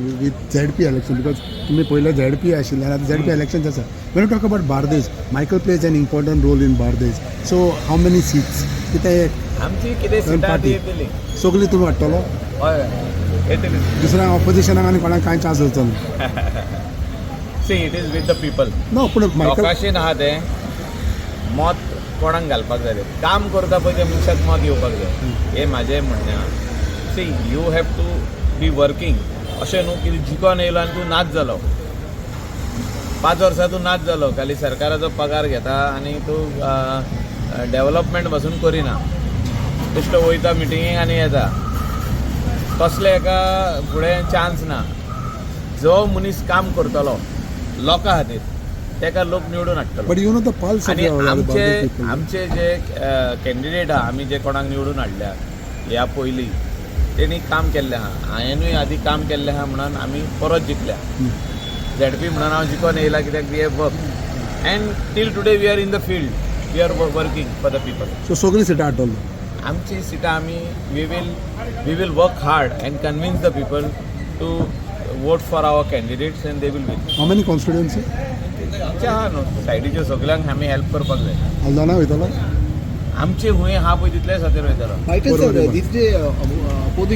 With ZP election, because तुम्ही पयले ZP आशिल्ले आनी आतां झेडपी इलेक्शन आसा. When you talk about Bardez, Michael plays an important role in Bardez. So how many seats कितें? आमची कितें सिटां ती पार्टी. येतली. सगळी तुमी हाडटलो? हय, येतली. दुसऱ्या ऑपोजिशनाक आनी कोणाक कांय चान्स दिवचो ना? See, it is with the people. No, पूण मायकल लोकांशीन आहा तें, मत कोणाक घालपाक जाय तें. काम करता पळय त्या मनशाक मत येवपाक जाय, हें म्हाजें म्हणणें आहा. See, you have to be working. अशें न्हू की जिकोन येयलो आनी तूं नाच जालो, 5 वर्सां तूं नाच जालो, खाली सरकाराचो पगार घेता आनी तूं डेवलपमेंट पासून करिना. बेश्टो वयता मिटिंगेक आनी येता. तसले एका फुडें चान्स ना. जो मनीस काम करतलो लोकां खातीर, तेका लोक निवडून हाडटलो. But you know the pulse. आनी आमचे आमचे जे कॅन्डिडेट आहा, आमी जे कोणाक निवडून हाडल्या ह्या पयलीं, तेणी काम केल्लें आहा. हांवेनूय आदी काम केल्लें आहा म्हणून आमी परत जिखल्या. झेडपी म्हणून हांव जिखोन येयला, कित्याक we have work and till today we are in the field, we are working for the people. So सगळीं सिटां हाडटलो? आमची सिटां आमी we will work hard and convince the people to vote for our candidates and they will win. How many constituency? आमचे आहा न्हू सायडीच्यो, सगळ्यांक आमी हेल्प करपाक जाय. हल्दोणा वयतलो? आमचे हुंय आहा पळय तितले खातीर वयतलो. Michael sir, बरोबर. This day opposition